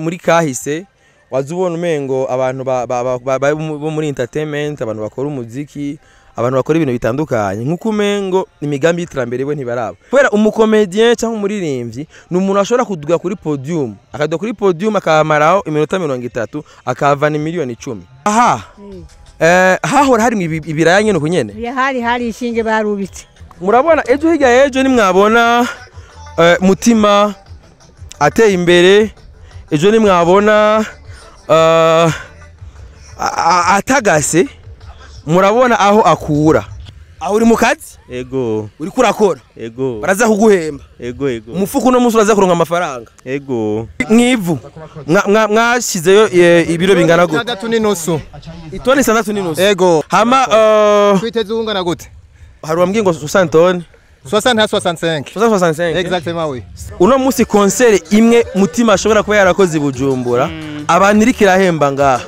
Muri kahise waza ubona umengo abantu bo muri entertainment, abantu bakora umuziki, abantu bakora ibintu bitandukanye, nkuko umengo imigambi y'iterambere bo ntibaraba, kubera umu comédien cyangwa umuririmbyi ni umuntu ashobora kuduga kuri podium, akaduga kuri podium akahamaraho iminota 30, akahavana 10 miliyoni. Aha hahora harimo ibiraya nyene uku nyene. Ya, hari ishinge barubitse. Murabona ejo hirya y'ejo nimwabona Mutima ateye imbere, ejo nimwabona atagase, murabona aho akura. Aho uri mu kazi? Ego. Uriko urakora? Ego. Baraza kuguhemba? Ego. Umufuko uno munsi uraza kuronka amafaranga? Ego. Mwivu mwashizeyo ibiro bingana gute? 6.5. Itoni 6.5? Ego. Hama Twiteze ungana gute? Hari uwambwiye ngo 60 tonnes. 60 à 65. 65? Exactement, oui. Uno munsi concert imwe Mutima ashobora kuba yarakoze i Bujumbura, abantu iriko irahemba ngaha?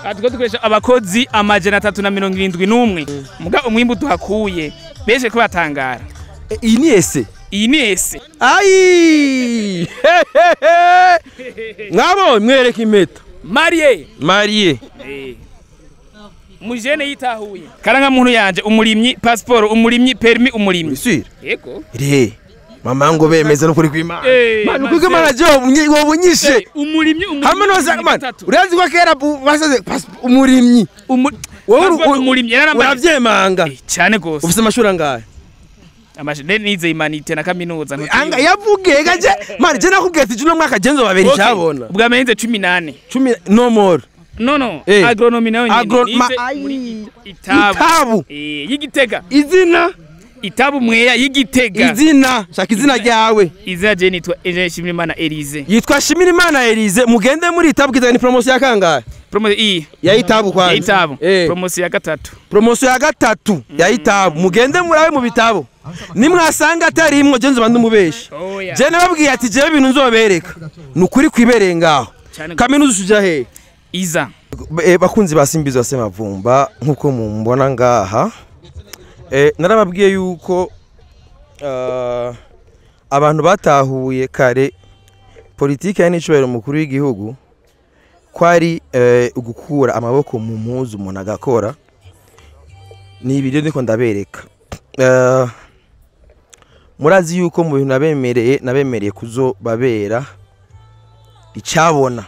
Aha dukoresha abakozi 371, muga umwimbu duhakuye benshi ko batangara. Iyi ni ese? Iyi ni ese. Ayi, mwabo mwereka impeta. Marié. Marié. Mujene yitahuye karangamuntu yanje umurimyi, passeport umurimyi, permis umurimyi. Sûr? Yego. Irihe mama ngo bemeze no kuri kw'Imana? Man, ukuri kw'Imana je wowe unyishe. Umurimyi, umurimyi. Hamwe noza man. Gatatu. Urazi ko kera basaze umurimyi. Wowe Passport umurimyi yarambaye. Uravyemanga? Cyane gose. Ufise amashuri angahe? Amashuri nize humanités na kaminuza. Anga yavuge gaje man, je nakubwiye ati uno mwaka je nzobabera icyabona. Ubwa mbere nize 18. 10 no more. No, agronomie nayo nyene. Nize muri Itabu. Itabu. Y'Igitega. Izina? Itabu Mweya y'Igitega. Izina, shaka izina ryawe. Izina je nitwa Eugene Shimirimana Elise. Yitwa Shimirimana Elise. Mugende muri Itabu Gitega. Ni promotion ya kangahe? Promotion iyi? Ya Itabu kwanza. Ya Itabu. Promotion ya gatatu. Promotion ya gatatu ya Itabu. Mugende murabe mu bitabo, nimwasanga atari imwe je nzoba ndumubeshi. Oya. Je nababwiye ati jewe ibintu nzobereka ni ukuri kwibereye ngaho. Cyane. Kaminuza uja he? Iza. Bakunzi ba Simbizi wa Semavumba, nkuko mumbona ngaha, narababwiye yuko abantu batahuye kare politike ya n'icubahiro umukuru w'igihugu ko ari ugukura amaboko mu mpuzu umuntu agakora. Ni ibi rero ndiko ndabereka. Murazi yuko mu bintu nabemereye kuzobabera icabona,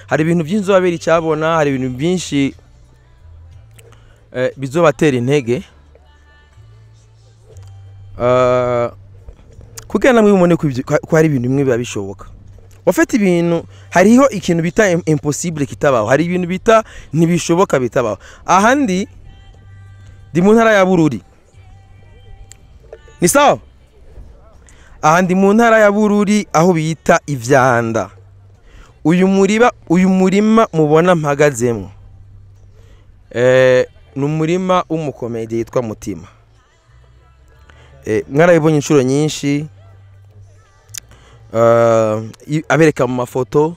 hari ibintu byinshi nzobabera icabona, hari ibintu byinshi bizobatera intege kugira namwe mubone ko hari ibintu bimwe biba bishoboka. Wafata ibintu, hariho ikintu bita impossible kitabaho, hari ibintu bita ntibishoboka bitabaho. Ahandi ndi mu ntara ya Bururi, ni sawa. Ahandi mu ntara ya Bururi aho bita Ivyanda. Uyu murima mubona mpagazemo ni umurima w'umu comédien yitwa Mutima. Mwarabibonye inshuro nyinshi abereka mu mafoto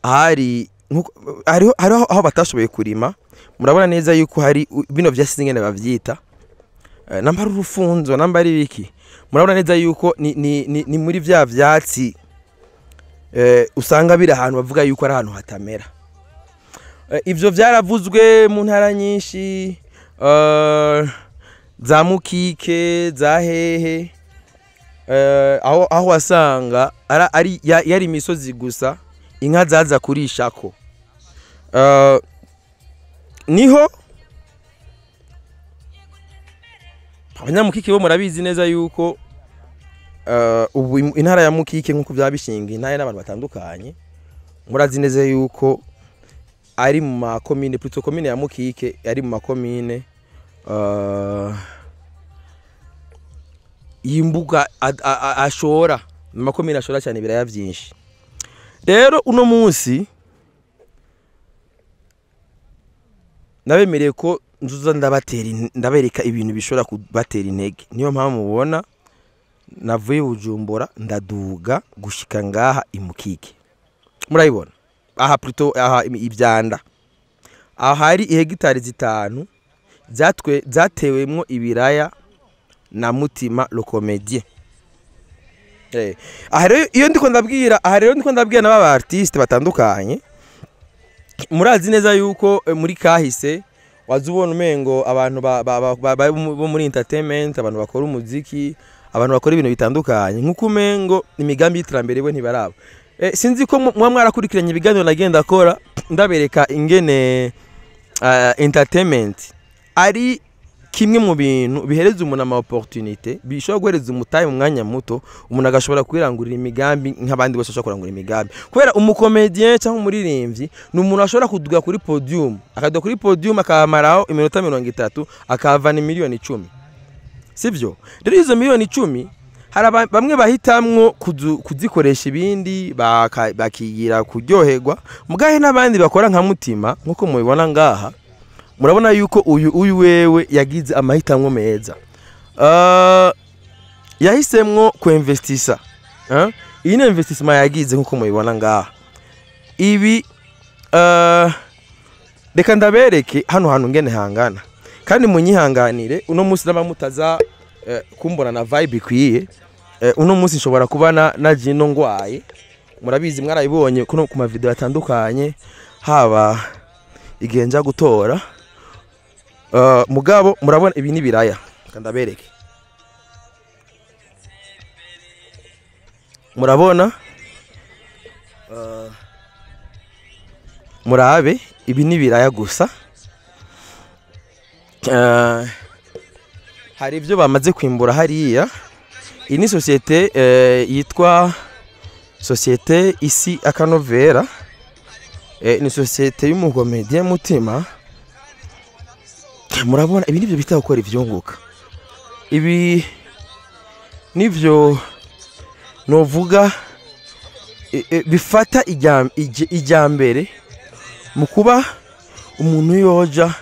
ahari hariho aho batashoboye kurima. Murabona neza yuko hari bino vyasize ingene bavyita, namba ari urufunzo, namba ari ibiki. Murabona neza yuko ni muri vya vyatsi usanga biri ahantu bavuga yuko ari ahantu hatamera. Ivyo vyaravuzwe mu ntara nyinshi za Mukike, za hehe, aho wasanga ari yari imisozi gusa inka zaza kurishako. Niho abanyamukike bo murabizi neza yuko ubu intara ya Mukike, nk'uko byaba bishinga intara n'abantu batandukanye, murazi neza yuko ari mu makomine, plutôt komine ya Mukike ari mu makomine yimbuga ashora, mu makomine ashora cyane ibiraya byinshi. Rero uno munsi nabemereye ko nzuza ndabatera ndabereka ibintu bishobora kubatera intege. Niyo mpamvu mubona navuye i Bujumbura ndaduga gushika ngaha imukike. Murayibona aha, plutôt aha Ivyanda, aha hari ihegitari 5 zatwe zatewemwo ibiraya na Mutima le comédien. Aha rero iyo ndiko ndabwira, aha rero ndiko ndabwira n'aba artiste batandukanye, murazi neza yuko muri kahise waza ubona umengo abantu bo muri entertainment, abantu bakora umuziki, abantu bakora ibintu bitandukanye, nkuko umengo imigambi y'iterambere bo ntibaraba. Sinzi ko muba mwarakurikiranye ibiganiro nagenda akora ndabereka ingene entertainment ari kimwe mu bintu bihereza umuntu ama opportunité, bishobora guhereza umutahe mu mwanya muto, umuntu agashobora kwirangurira imigambi nk'abandi bose bashobora kurangura imigambi. Kubera umu comédien cyangwa umuririmbyi ni umuntu ashobora kuduga kuri podium, akaduga kuri podium akamaraho iminota 30, akahavana 10 miliyoni, sivyo? Rero izo 10 miliyoni hari bamwe bahitamwo kuzikoresha ibindi, bakigira kuryoherwa, mugahe n'abandi bakora nka Mutima. Nk'uko mubibona ngaha, murabona yuko uyu wewe yagize amahitamwo meza. Yahisemwo kuinvestisa. Iyi ni investissement yagize, nk'uko mubibona ngaha. Ibi reka ndabereke hano hantu ngene hangana, kandi munyihanganire uno munsi naba mutaza kumbona na vibe ikwiye. Uno munsi nshobora kuba na jino ngwaye, murabizi, mwarabibonye kuno ku ma vidéo atandukanye, haba igihe nja gutora. Mugabo murabona ibi ni biraya. Reka ndabereke, murabona, murabe, ibi ni biraya gusa. Hari ibyo bamaze kwimbura hariya. Iyi ni société yitwa Société Isi Akanovera. Ni société y'umu comédien Mutima. Murabona ibi nibyo bita gukora ivyunguka. Ibi nivyo novuga bifata ijya mbere mu kuba umuntu yoja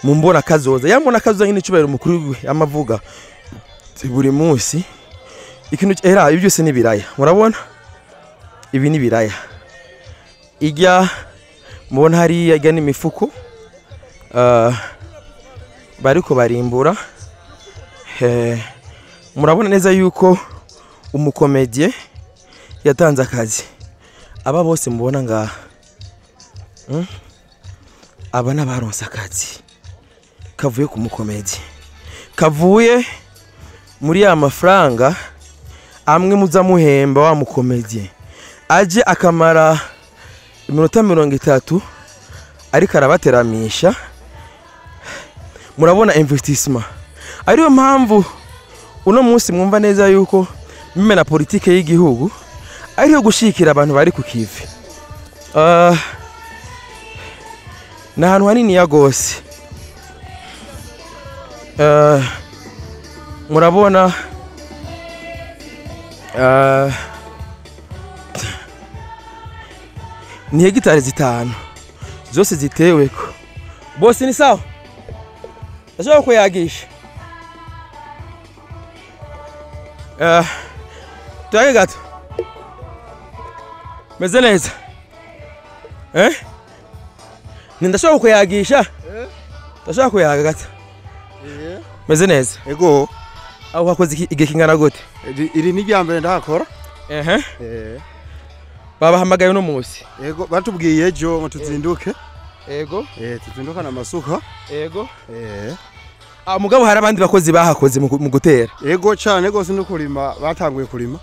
mu mbona kazoza, yambona kazoza nyine icubahiro umukuru amavuga buri munsi. Ikintu era ibi byose ni biraya, murabona ibi ni biraya. Ijya mubona hariya ijya n'imifuko bariko barimbura. Murabona neza yuko umu comédien yatanze akazi. Aba bose mubona ngaha, Aba n'abaronse akazi kavuye ku mu comédien, kavuye muri ya mafaranga amwe muza muhemba wa mu comédien, aje akamara iminota 30 ariko arabateramisha. Murabona investissement. Ariyo mpamvu uno munsi mwumva neza yuko mime na politike y'igihugu ariyo gushikira abantu bari ku kivi. Ni ahantu hanini ya gose. Murabona ni hegitari 5 zose ziteweko. Bose ni sawa, ndashobora kuyagisha. Tuyage gato. Meze neza, eh? Ni ndashobora kuyagisha, ndashobora kuyaga gato. Meze neza? Ego. Aho wakoze igihe kingana gute? Iri ni irya mbere ndahakora. Ehe. Babahamagaye uno munsi? Ego, batubwiye ejo ngo tuzinduke. Ego. Tuzindukana amasuka. Ego. Ah, mugabo hari abandi bakozi bahakoze mu gutera? Ego cyane gose, no kurima batanguye kurima.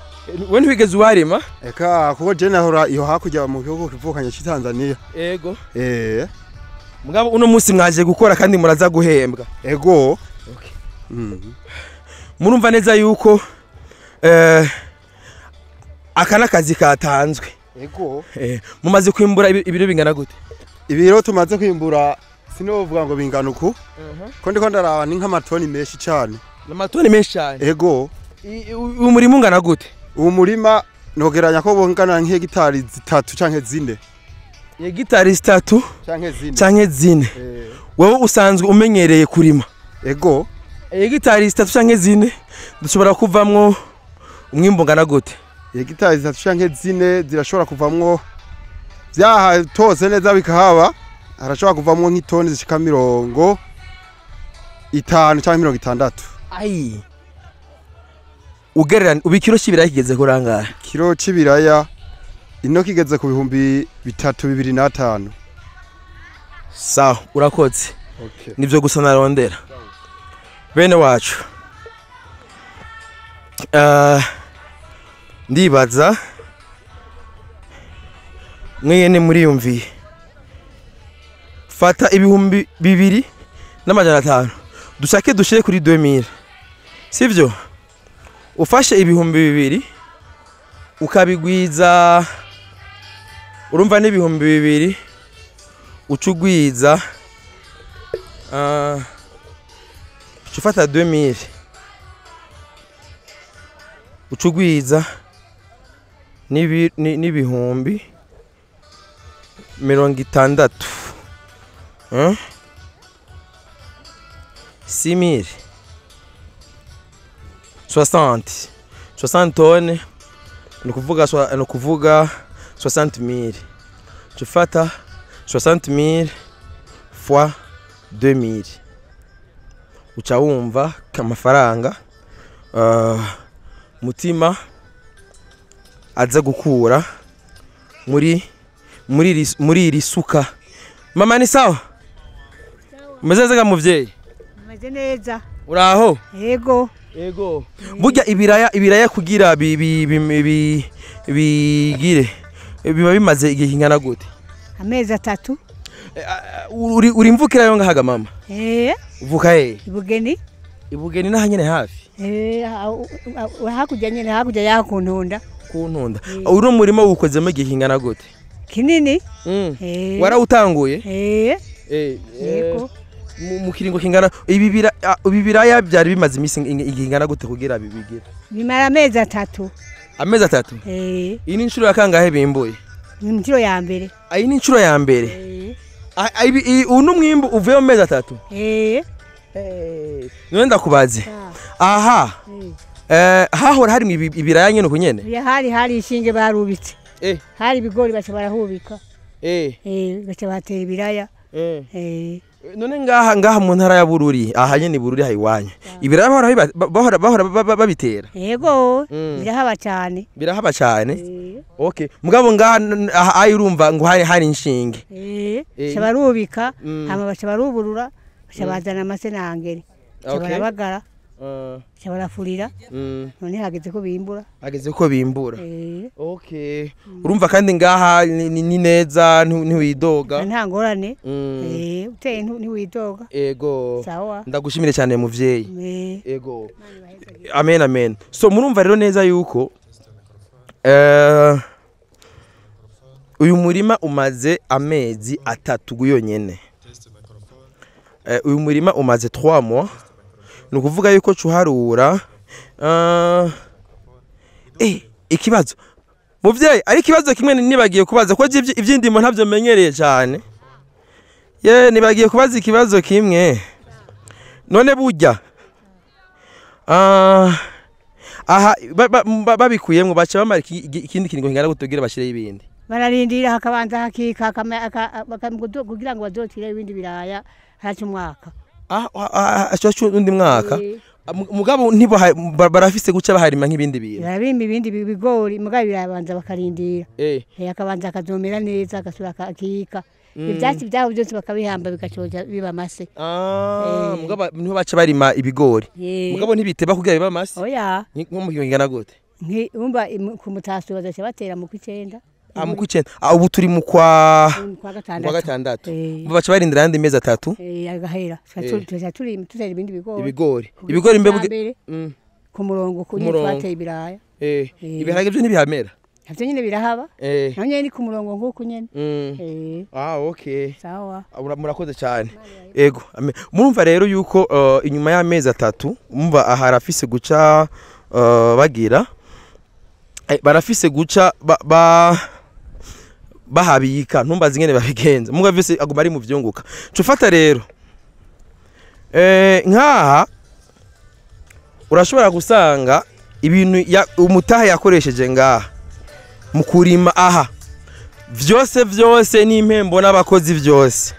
We ntiwigeze uharima? Eka, kuko je nahora iyo hakurya mu gihugu kivukanye cy'i Tanzania. Ego. Mugabo uno munsi mwaje gukora kandi muraza guhembwa? Ego. Okay. Murumva neza yuko aka n'akazi katanzwe. Ego. Mumaze kwimbura ibiro bingana gute? Ibiro tumaze kwimbura sinovuga ngo bingana uku. Ko ndiko ndaraba ni nk'amatoni menshi cyane. Amatoni menshi cyane? Ego. Uyu murima ungana gute? Uwo murima nogeranya ko bongana nk'hegitari 3 canke 4. Hegitari 3 canke 4. Canke 4. Wewe usanzwe umenyereye kurima? Ego. Hegitari 3 canke 4 dushobora kuvamwo umwimbo ungana gute? Hegitari 3 canke 4 zirashobora kuvamwo, vyahatose neza bikahaba, harashobora kuvamwo nk'itoni zishika 50 canke 60. Ayi. Ugereranya ubu ikiro c'ibiraya kigeze kuri angahe? Kiro c'ibiraya ino kigeze ku 3000, 2500. Sawa, urakoze. Okay. Nivyo gusa narondera bene wacu. Ndibaza mwene muriyumviye. Fata 2500 dushake dushire kuri 2000, sivyo? Ufashe 2000 ukabigwiza, urumva n'2000 ucugwiza, ufata 2000 ucugwiza n'60,000, 6000 60 tonnes, ni ukuvuga 60,000. Tufata 60,000 fois 2000, uca wumva amafaranga Mutima aza gukura muri iri suka. Mama, ni sawa? Umeze neza muvyeyi? Meze neza. Uraho? Yego. Yego. Burya ibiraya kugira bigire biba bimaze igihe kingana gute? Amezi 3. Uri mvukira yo ngahaga mama? Eh. Uvuka he? Ibugeni. Ibugeni naha nyene hafi? Eh, hakurya nyene, hakurya ya kuntunda. Kuntunda. Uri murimo wukozemo igihe kingana gute? Kinini. Eh. Warawutanguye? Eh. Eh. Yego. Mu kiringo kingana ibi biraya byari bimaze imisi ingana gute kugira bibigire? Bimara amezi 3. Amezi 3? Eh. Iyi ni inshuro ya kangahe bimbuye? Ni inshuro ya mbere. Iyi ni inshuro ya mbere. Eh. Uno mwimbu uvuye mu mezi 3? Eh. Eh. None ndakubaze. Aha. Hahora hari ibiraya nyene kunyene? Ya hari ishinge barubitse. Eh. Hari ibigori baca barahubika. Eh. Eh, baca batera ibiraya. Eh. Eh. None ngaha mu ntara ya Bururi, aha nyene Bururi hayiwanya. Ibiraya bahora babitera. Yego, birahaba cyane. Birahaba cyane. Okay. Mugabo ngaha ayi urumva ngo hari inshinge. Eh, baca barubika, hama baca baruburura, baca bazana amase nangere. Baca barabagara. Baca barafurira. None hageze ko bimbura. Hageze ko bimbura. Okay. Urumva kandi ngaha ni neza, ntiwidoga. Nta ngorane. Uteye ntiwidoga. Ego. Sawa. Ndagushimire cyane muvyeyi. Ego. Amen amen. So murumva rero neza yuko uyu murima umaze amezi 3 guyonyene. Uyu murima umaze 3 mois. Nukuvuga yuko cuharura ikibazo muvyeyi, ari ikibazo kimwe nibagiye kubaza ko ivyindimo ntavyo menyereye cyane. Ye nibagiye kubaza ikibazo kimwe. None burya aha babikuyemwo baca bamara ikindi kiringo kingana gutugira bashire ibindi. Bararindira hakabanza hakika kugira ngo bazotire ibindi biraya haraca umwaka. Undi mwaka. Mugabo ntibo barafise guca baharima nk'ibindi bintu. Barabimba ibindi bigori, mugabo birabanza bakarindira. Akabanza akazomera neza agasura akika. Ibyatsi byabo byose bakabihamba bigacoja biba amase. Mugabo niho baca barima ibigori. Mugabo ntibiteba kugira biba amase. Oya. Nko mu kingana gute? Nki umba ku mutaso bazaca batera mu kwicenda. Mu kwicenda. Ubu turi mu kwa gatandatu. Baca barindira andi mezi 3. Agahera. Tuca turima tutera ibindi bigori. Ibigori mbe ku murongo kunye twateye ibiraya. Ibiharage byo ntibihamera. Navyo nyene birahaba. Naho nyene ni ku murongo nkuko nyene. Okay. Sawa. Murakoze cyane. Ego. Murumva rero yuko inyuma y'amezi 3 umva aha arafise guca bagira barafise guca bahabika ntumbaze ingene babigenza. Muga vyose aguma ari mu vyunguka. Cufata rero nkaha urashobora gusanga ibintu umutaha yakoresheje ngaha mu kurima aha vyose n'impembo n'abakozi vyose.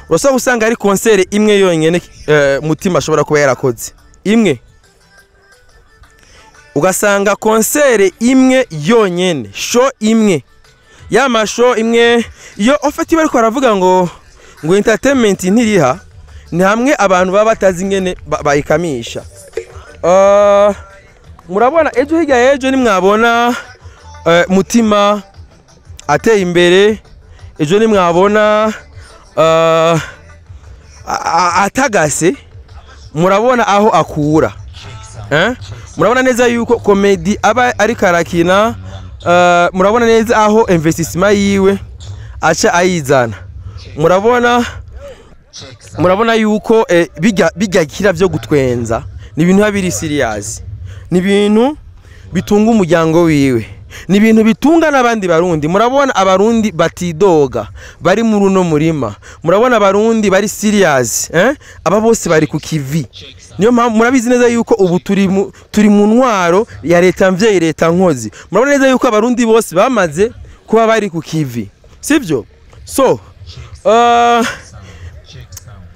Urashobora gusanga ari concert imwe yonyene Mutima ashobora kuba yarakoze imwe. Ugasanga concert imwe yonyene, show imwe, ya ma show imwe iyo ofeti bariko baravuga ngo entertainment ntiriha, ni hamwe abantu baba batazi ingene bayikamisha. Murabona ejo hirya ejo nimwabona Mutima ateye imbere, ejo nimwabona atagase, murabona aho akura. Murabona neza yuko comedy aba ari karakina, murabona neza aho investissement yiwe aca ayizana. Murabona yuko bijya kira byo gutwenza ni ibintu biri serious, ni ibintu bitunga umuryango wiwe, ni ibintu bitunga n'abandi barundi. Murabona abarundi batidoga bari muri uno murima, murabona abarundi bari serious, aba bose bari ku kivi. Niyo mpamvu murabizi neza yuko ubu turi mu ntwaro ya leta mvyeyi, leta nkozi. Murabona neza yuko abarundi bose bamaze kuba bari ku kivi, sivyo? So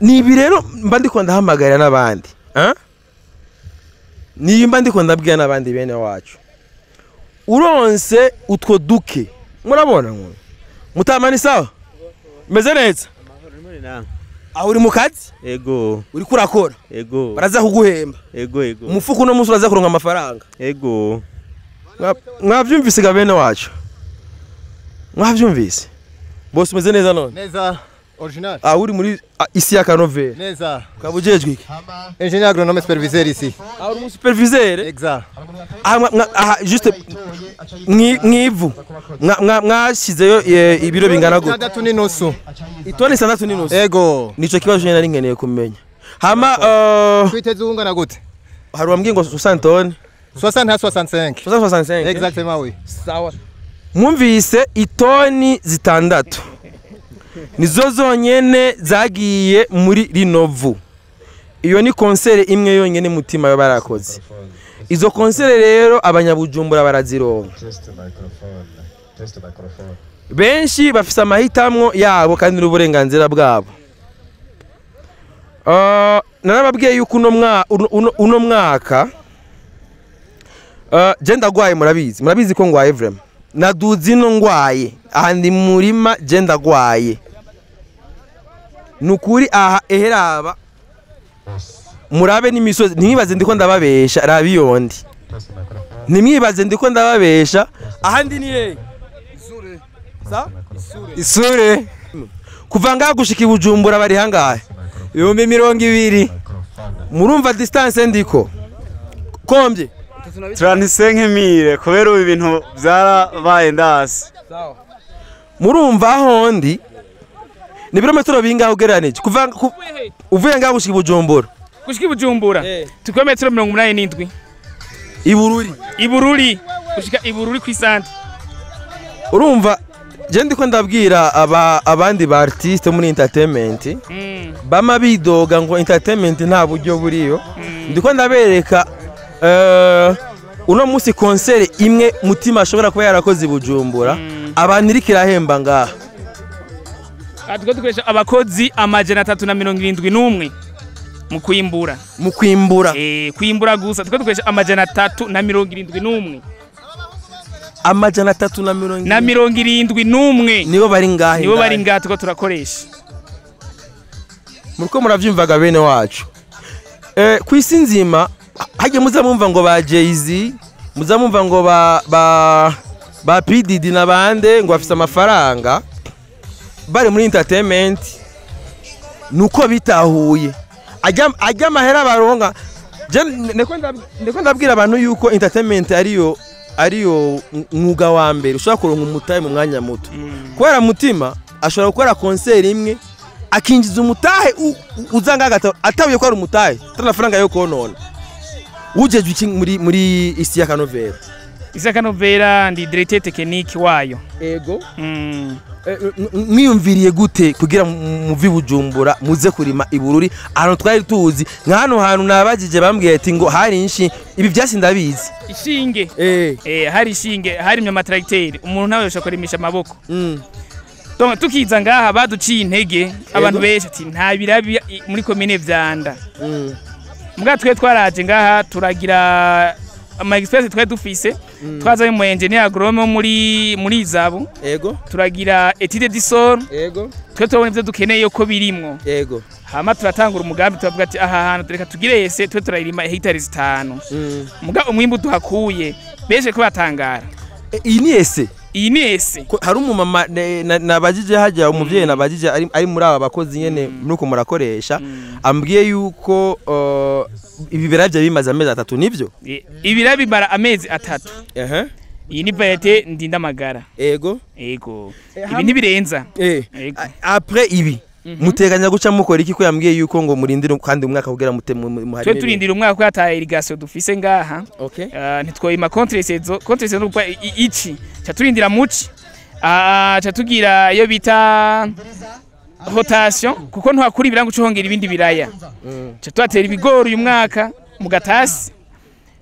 ni ibi rero mba ndiko ndahamagarira n'abandi, ni mba ndiko ndabwira n'abandi bene wacu, uronse utwo duke. Murabona ngo mutamani sawa, meze neza, aho uri mu kazi? Ego. Uri kurakora? Ego. Baraza kuguhemba? Ego ego. Umufuko uno munsi uraza kuronka amafaranga? Ego. Mwavyumvise ga bene wacu? Mwavyumvise? Bose meze neza none? Neza. Original. Ah, uri muri isi ya Kanovera. Neza. Ukabujejwe iki? Ingénieur agronome superviseur ici. Ah, uri mu superviseur? Exact. Ah, juste mwivu. Mwashizeyo ibiro bingana gute? 6.5. Itoni 6.5. Ego. Nico kibazo nari nkeneye kumenya. Hama twiteze ungana gute? Hari wambwiye ngo 60 tonnes. 60 à 65. 65. Exactement oui. Sawa. Mwumvise itoni 6 nizo zonyene zagiye muri rinovu. Iyo ni concert imwe yonyene Mutima yo barakoze. Izo concert rero abanyabujumbura barazironka. Benshi bafise amahitamwo yabo kandi n'uburenganzira bwabo. Narababwiye yuko uno mwaka je ndagwaye, murabizi ko ngwaye vraiment. Naduzi no ngwaye aha ndi murima, je ndagwaye nukuri. Aha eheraba murabe n'imisozi, ntimwibaze ndiko ndababesha, rabiyondi ntimwibaze ndiko ndababesha. Aha ndi ni he? Isure. Kuva ngaha gushika i Bujumbura bari hangahe? 20,000. Murumva distance ndiko kombye? 35,000 kubera ubu ibintu byarabaye ndasi. Murumva aho ndi ni birometero bingahe ugereranije kuva uvuye ngaha gushika i Bujumbura? Gushika i Bujumbura tukilometero 87. Ibururi. Ibururi gushika Ibururi kwisante. Urumva je ndiko ndabwira abandi ba artiste muri entertainment bama bidoga ngo entertainment nta buryo buriyo. Ndiko ndabereka uno munsi concert imwe Mutima ashobora kuba yarakoze i Bujumbura, abantu iriko irahemba ngaha. Tuko dukoresha abakozi 371 mu kwimbura. Mu kwimbura. Kwimbura gusa tuko dukoresha 371. 371 nibo bari ngahe? Nibo bari ngahe tuko turakoresha. Muriko muravyumvaga bene wacu. Kwisi nzima hajye muzamumva ngo ba Jay-Z, muzamumva ngo ba P Diddy nabande ngo bafise amafaranga bari muri entertainment, nuko bitahuye ajya amahera baronka. Ndeko ndabwira abantu yuko entertainment ariyo mwuga wa mbere ushobora kuronka umutahe mu mwanya muto. Kubera Mutima ashobora gukora concert imwe akinjiza umutahe uzanga atabuye ko ari umutahe atanafaranga yo konona. Ujejwe iki muri isi ya Kanovera? Isi ya Kanovera ndi directeur technique wayo. Ego. Mwiyumviriye gute kugira muvi Bujumbura muze kurima Ibururi ahantu twari tuzi? Nka hano hantu nabajije bambwiye ati ngo hari inshi, ibi byasi ndabizi. Ishinge. Hari ishinge, hari imyama tracteur, umuntu nawe yoshobora kurimisha amaboko. Donc tukiza ngaha baduciye intege abantu benshi ati nta birabi muri commune Vyanda. Mbwa twe twaraje ngaha turagira Ama experience twari dufise, twazanye mu engineer agronome wo muri Izabu. Turagira étude du sol. Twe turabona ivyo dukeneye ko birimwo. Hama turatangura umugambi, turavuga ati aha hantu reka tugire essai, twe turayirima hegitari 5. Muga umwimbu duhakuye, benshi ko batangara. Iyi ni essai? Iyi ni essai. Hari umumama nabajije hajya, umuvyeyi nabajije ari muri aba bakozi nyene nuko murakoresha, ambwiye yuko ibi birabya bimaze amezi 3, nivyo? Ibira bimara amezi 3. Iyi ni variété ndindamagara. Ego, ibi ntibirenza. Ego. Après ibi muteganya guca mukora iki, ko yambwiye yuko ngo murindire kandi umwaka kugira mute muharime? Twe turindira umwaka ko ata irrigation dufise ngaha. Ntitwoyima contre saison. Contre saison kuko ici ca turindira muci, ca tugira iyo bita rotation, kuko ntwakura ibirango uca uhongera ibindi biraya. Ca tuhatera ibigori uyu mwaka mu gatasi,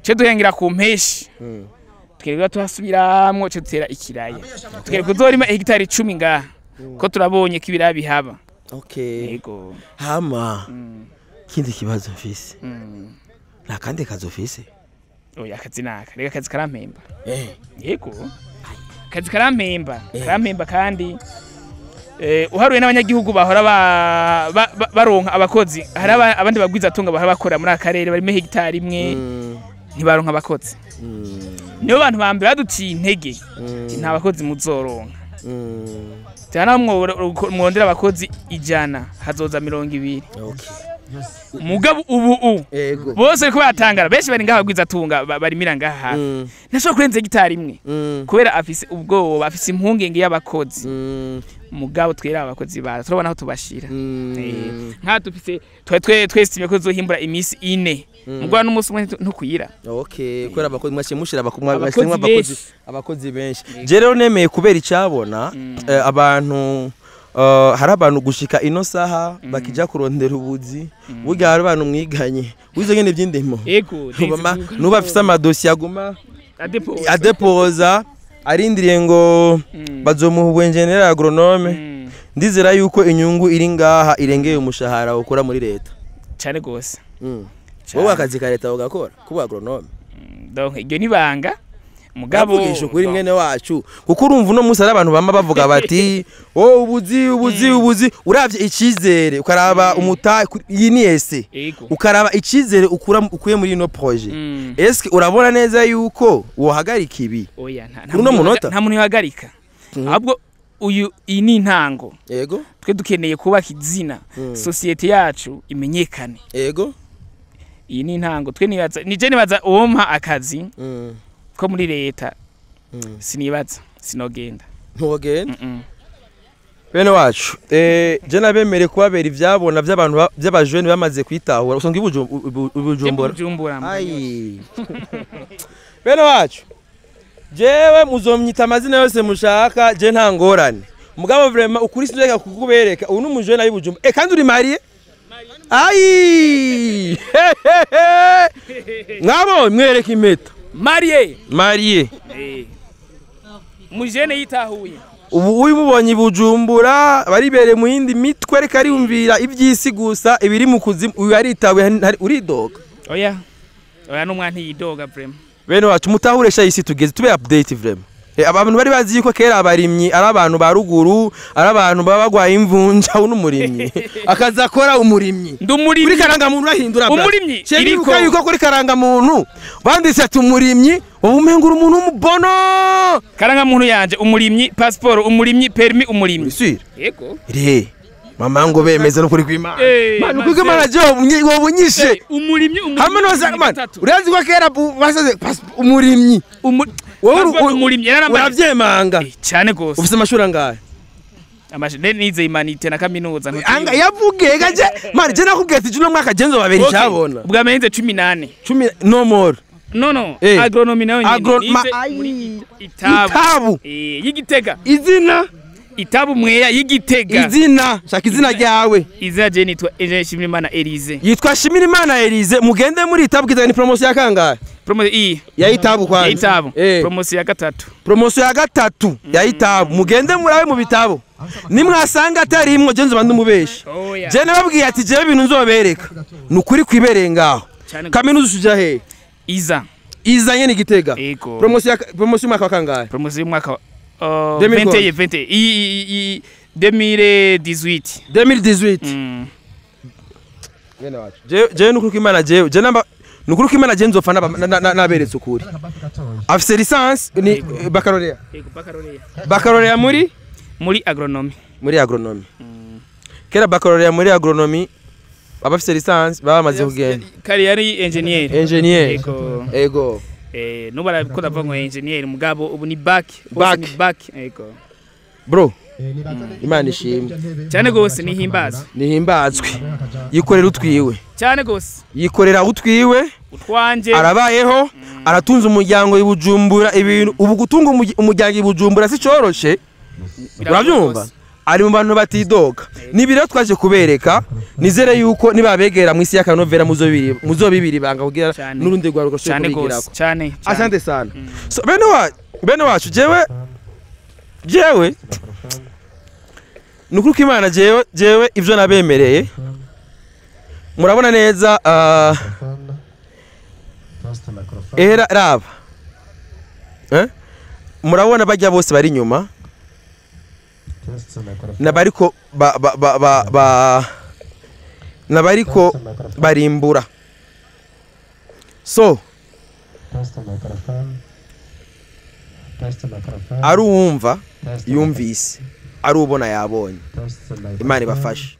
ca duhengera ku mpeshi, tukereka tuhasubiramwo, ca dutera ikiraya, tukereka kuzorima hegitari 10 ngaha, ko turabonye ko ibiraya bihaba. Yego. Hama kindi kibazo mfise, nta kandi kazi ufise? Oya, akazi naka, reka akazi karampemba. Yego, akazi karampemba, karampemba kandi uharuye n'abanyagihugu bahora baronka abakozi, hari abandi bagwizatunga bahora bakora muri aka karere barimo hegitari imwe, ntibaronka abakozi. Nibo bantu ba mbere baduciye intege, ati nta bakozi muzoronka, cyane mwondera abakozi 100 hazoza 20. Mugabo ubu bose bariko baratangara, benshi bari ngaha bagwizatunga barimira ngaha hafi, ntashobora kurenza hegitari imwe kubera afise ubwoba, afise impungenge y'abakozi. Mugabo twera abakozi baza turabona aho tubashira. Nka dufise twe twestimye ko tuzohimbura imisi 4, mugabo n'umunsi umwe ntukuyira. Okay, kubera abakozi mwashe mushira Abakozi abakozi benshi. Abakozi benshi. Je rero nemeye kubera icabona, abantu, hari abantu gushika ino saha bakija kurondera ubuzi. Burya hari abantu mwiganye wize nyene by'indimo. Ego. Nuba afise amadosiye aguma adepoza. Adepoza arindiriye ngo bazomuha ubu engineer agronome. Ndizera yuko inyungu iri ngaha irengeye umushahara ukora muri leta. Cyane gose. Wowe akazi ka leta ugakora kuba agronome? Donc iryo ni banga, mugabo Bavugisha ukuri mwene wacu, kuko urumva uno munsi hari abantu bama bavuga bati oh, ubuzi, ubuzi, ubuzi. Uravye icizere, ukaraba umuta iyi ni essai, ukaraba icizere ukura ukuye muri ino projet, eske urabona neza yuko wohagarika ibi? Oya, nta Kuri uno muntu munota? Nta muntu yohagarika, ahubwo uyu iyi ni intango. Twe dukeneye kubaka izina, société yacu imenyekane. Iyi ni intango. Twe nibaza, nije nibaza uwompa akazi ko muri leta, sinibaza sinogenda. Ntiwogenda? Bene wacu, je nabemereye kubabera ivyabona by'abantu by'abajene bamaze kwitahura. Usanga ibujumbura. Bujumbura. Ai. Bene wacu, jewe muzomnyita amazina yose mushaka, je nta ngorane. Mugabo vraiment ukuri sinzeka kukubereka. Ubu n'umujene ari Bujumbura. Kandi uri marié? Ai! Mwabo mwereka impeta. Marié. Marié. Mujene yitahuye. Ubu uyu mubonye i Bujumbura baribereye mu yindi mitwe, ariko ariyumvira iby'isi gusa, ibiri mu kuzimu. Uyu aritawe uridoga. Oya oya, n'umwana ntiyidoga vraiment. Bene wacu, mutahure sha isi tugeze, tube update vraiment. Abantu bari bazi yuko kera abarimyi ari abantu ba ruguru, ari abantu baba bagwaye imvunja. Uno umurimyi akaza akora umurimyi. Ndi umurimyi. Kuri karangamuntu urahindura bra. Umurimyi, Cye iriko. nibuka yuko kuri karangamuntu banditse ati umurimyi, ubu umenga uri umuntu w'umubono. Karangamuntu yanje umurimyi, passport umurimyi, permis umurimyi. Sûr? Yego. Re mama ngo bemeze no kuri kw'Imana. Mana, ukuri kw'Imana, je wobunyishe. Umurimyi, umurimyi. Hamwe noza man gatatu. Urazi ko kera basaze umurimyi. Wowe Passport umurimyi yarambaye. Uravyemanga? Cyane gose. Ufise amashuri angahe? Amashuri nize humanité na kaminuza. Anga yavuge gaje man, je nakubwiye ati uno mwaka je nzobabera icabona. Ubwa mbere nize 18. 10 no more. No, agronomie nayo nyene nize muri Itabu. Itabu. Y'Igitega. Izina? Itabu Mweya y'Igitega. Izina, shaka izina ryawe. Izina je nitwa Eugene Shimirimana Elise. Yitwa Shimirimana Elise. Mugende muri Itabu. Kizaga ni promotion ya kangahe? Promotion iyi Ya Itabu kwanza. Ya Itabu. Promotion ya gatatu. Promotion ya gatatu ya Itabu. Mugende murabe mu bitabo, nimwasanga atari imwe, je nzoba ndumubeshi. Oya. Je nababwiye ati jewe ibintu nzobereka ni ukuri kwibereye ngaho. Cyane. Kaminuza usuja he? Iza. Izanye ni Gitega. Ego. Promotion promotion y'umwaka wa kangahe? Promotion y'umwaka 2000. 20 20 i 2018. 2018. Bene wacu, jewe nukuri ko Imana, jewe je namba nukuri ko Imana, je nzopfa naberetse ukuri. Afise licence ni baccalauréat. Ego, baccalauréat. Baccalauréat muri? Muri agronomie. Muri agronomie. Kera baccalauréat muri agronomie, abafise licence baba bamaze kugenda. Kare yari engineer. Engineer. Ego. Ego. Nubu arabikora avuga ngo engineer, mugabo ubu ni bac. Bose Bac. ni bac, ego. Bro, Imana ishimwe. Cyane gose, nihimbaza. Nihimbazwe. Yikorera utwiwe. Cyane gose. Yikorera utwiwe. Utwanje. Arabayeho, aratunze umuryango i Bujumbura. Ibintu ubu gutunga umuryango i Bujumbura si coroshe. Urabyumva, ari mu bantu batidoga. Nibi rero twaje kubereka, nizere yuko nibabegera mu isi y'akanovera muzobibiri ibanga kugira Cyane. n'urundi rwaruka rushobore Cyane gose. kubigirako. Cyane cyane. Asante sana. So bene wacu, jewe nukuri ko Imana, jewe ivyo nabemereye murabona neza. Ehera raba, Murabona bajya bose bari inyuma nabariko ba ba ba ba, ba nabariko barimbura. So ari uwumva yumvise, ari ubona yabonye. Imana ibafashe.